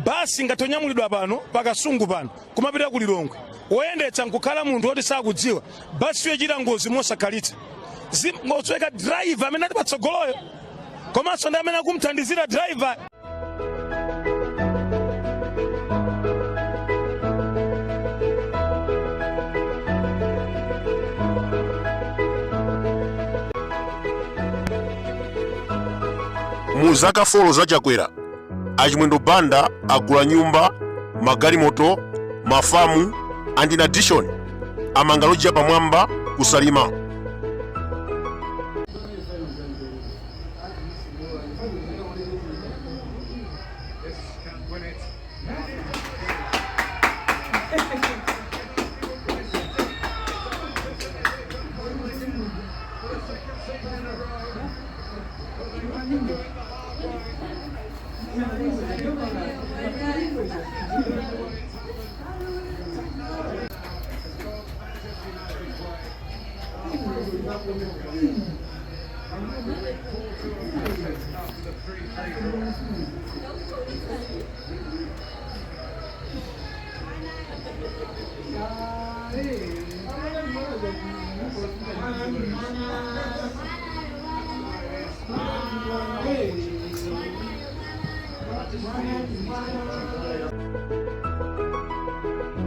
Basi ingathe kunyamulidwa pano pakasungu pano kumapita ku Lilongwe, woyendetsa nkukhala munthu woti sakudziwa, basiyo ichita ngozi mosakhalitsa. Zingosweka driver amene ali patsogoloyo komanso ndi amene akumthandizira driver. Mu zaka 4 za Chakwera, Achimwendo Banda agula nyumba, magalimoto, mafamu and in addition amanga loji yapamwamba ku Salima.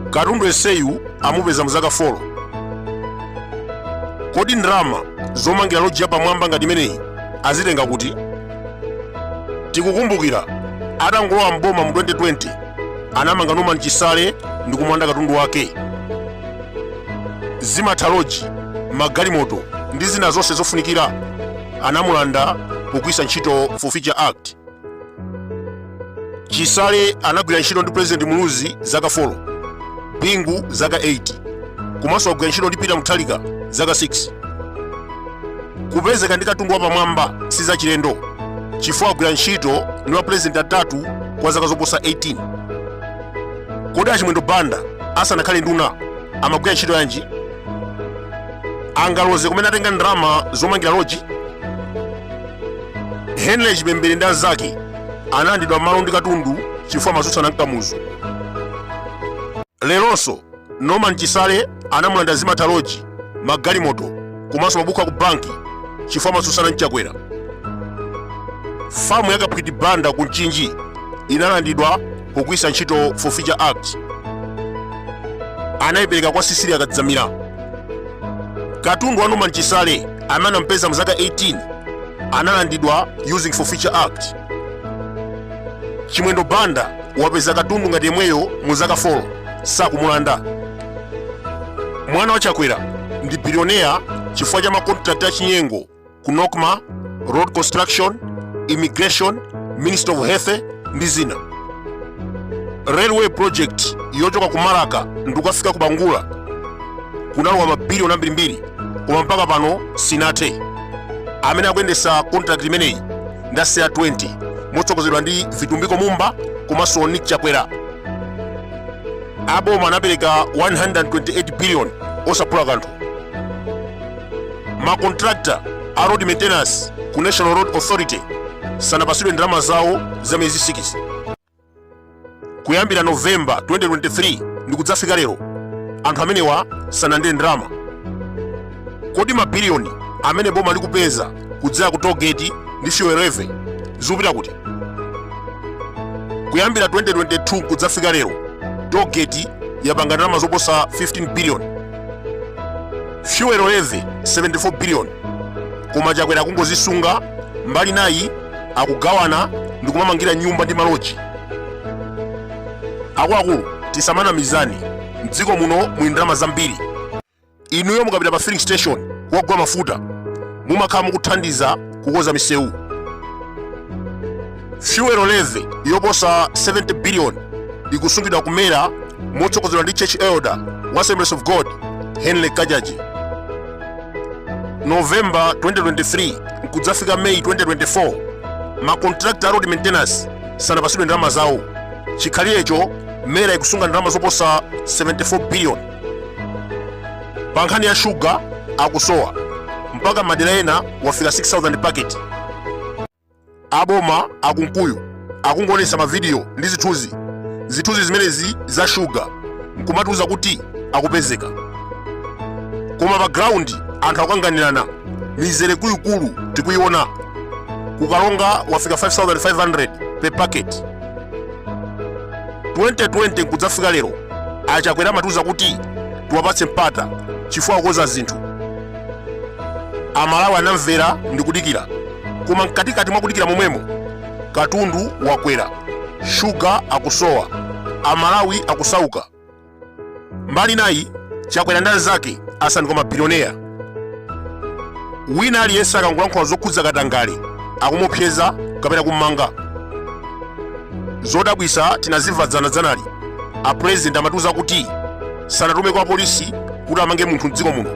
Katundu yenseyu amupeza mzaka 4. Kodi ndalama zomangira loji yapamwamba ngati imeneyi azitenga kuti? Tikukumbukira atangolowa mboma mu 2020 anamanga Norman Chisale ndi kumulanda katundu wake. Zimatha loji, magalimoto ndi zina zonse zofunikira anamulanda pogwiritsa ntchito Forfeiture Act. Chisale anagwira ntchito ndi President Muluzi zaka 4, Bingu zaka 8, komanso agwira ntchito ndi Peter Mutharika zaka 6. Kupezeka ndi katundu wapamwamba si zachilendo chifukwa agwira ntchito ndi mapurezidenti atatu kwa zaka zoposa 18. Kodi Achimwendo Banda asanakhale nduna amagwira ntchito yanji? Angaloze kumene atenga ndalama zomangira loji? Henry Chipembere ndi anzake analandidwa malo ndi katundu chifukwa amatsutsana ndi Kamuzu. Leronso Norman Chisale anamulanda Zimatha Lodge, magalimoto komanso mabuku aku banki chifukwa amatsutsana ndi Chakwera. Famu ya Kaphwiti Banda ku Mchinji inalandidwa pogwiritsa ntchito Forfeiture Act. Anayipereka kwa Cecilia Kadzamira. Katundu wa Norman Chisale amene anampeza mu zaka 18 analandidwa using Forfeiture Act. Chimwendo Banda wapeza katundu ngati yemweyo mu zaka 4 sakumulanda. Mwana wa Chakwera ndi bilioneya chifukwa cha makontrakti achinyengo ku Nocma, Road Construction, Immigration, Ministry of Health ndi zina. Railway project yochoka ku Marka ndikukafika ku Bangula kunalowa mabiliyoni ambirimbiri koma mpaka pano sinathe. Amene akuyendetsa contract imeneyi ndi a 20 motsogozedwa ndi Vitumbiko Mumba komanso Nick Chakwera. Aboma anapereka 128 billion osaphula kanthu. Makontrakta a road maintenance ku National Road Authority sanapatsidwe ndalama zawo za miyezi 6 kuyambira November 2023 ndi kudzafika lero. Anthu amenewa sanalandire ndalama. Kodi mabiliyoni amene boma likupeza kudzera ku tollgate ndi fuel levy zikupita kuti? Kuyambira 2022 kudzafika lero, tollgate yapanga ndalama zoposa 15 billion, fuel levy 74 billion, koma Chakwera akungozisunga mbali nayi, akugawana ndi kumamangira nyumba ndi maloji. Akuluakulu, tisamanamizane, mdziko muno muli ndalama zambiri. Inuyo mukapita pa filling station kukagula mafuta mumakhala mukuthandiza kukonza misewu. Fuel levy yoposa 70 billion ikusungidwa ku MERA motsogozedwa ndi church elder wa Assemblies of God Henry Kajaji. November 2023 nkudzafika May 2024, makontrakta a road maintenance sanapatsidwe ndalama zawo. Chikhalirecho MERA ikusunga ndalama zoposa 74 billion. Pa nkhani ya shuga akusowa mpaka madera ena wafika 6000 packet. Aboma akunkuyu Akungoonesa mavidiyo ndi zithunzi, zithunzi zimenezi za shuga, nkumatiuza kuti akupezeka, koma pa ground anthu akukanganirana, mizere ikuluikulu tikuiona. Kukalonga wafika 5500 per packet. 2020 nkudzafika lero, achakwera amatiuza kuti tiwapatse mpata chifukwa akukonza zinthu. Amalawi anamvera ndi kudikira, koma mkatikati mwa kudikira momwemo katundu wakwera, shuga akusowa, amalawi akusauka. Mbali nayi Chakwera ndi anzake asanduka mabilioneya. Wina aliyense akangolankhula zokhudza katangale akumupseza kapena kummanga. Zodabwisa tinazimva dzanadzanali, a president amatiuza kuti sanatume kwa polisi kuti amange munthu mdziko muno.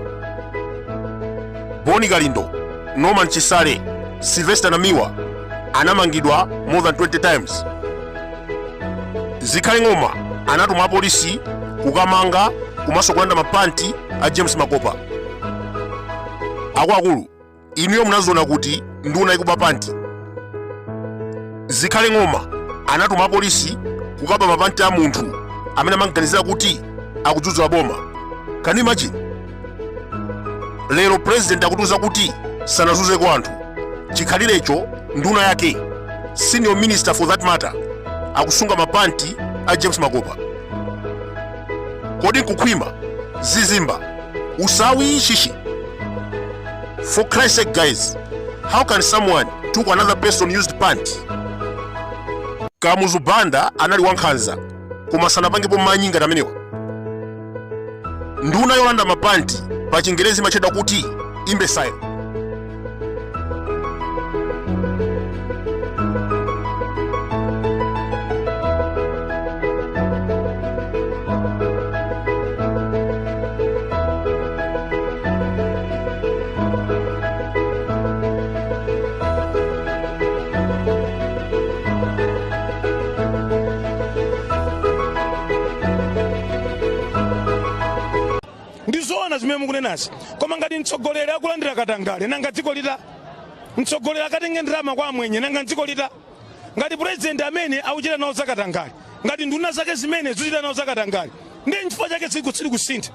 Boni Kalindo, Norman Chisale, Sylvester Namiwa anamangidwa more than 20 times. Zikhale Ng'oma anatuma apolisi kukamanga komanso kulanda mapanti a James Makopa. Akuluakulu, inuyo munaziona kuti nduna ikuba panti? Zikhale Ng'oma anatuma apolisi kukaba mapanti a munthu amene amaganizira kuti akudzudzula boma. Can you imagine? Lero president akutiuza kuti sanazunzeko anthu, chikhalirecho nduna yake, senior minister for that matter, akusunga mapanti a James Makopa. Kodi nkukhwima zizimba usawi shishi? For Christ's sake guys, how can someone took another person used pant? Kamuzu Banda anali wankhanza, koma sanapangepo manyi ngati amenewa. Nduna yolanda mapanti pa chingerezi imatchedwa kuti imbecile. Ndi zoona zimene mukunenazi, koma ngati mtsogoleri akulandira katangale, nanga dziko lita? Mtsogoleri akatenge ndalama kwa amwenye, nanga dziko lita? Ngati purezidenti amene akuchita nawo zakatangale, ngati nduna zake zimene zikuchita nawo zakatangale, ndiye nchifukwa chake dziko sili kusintha.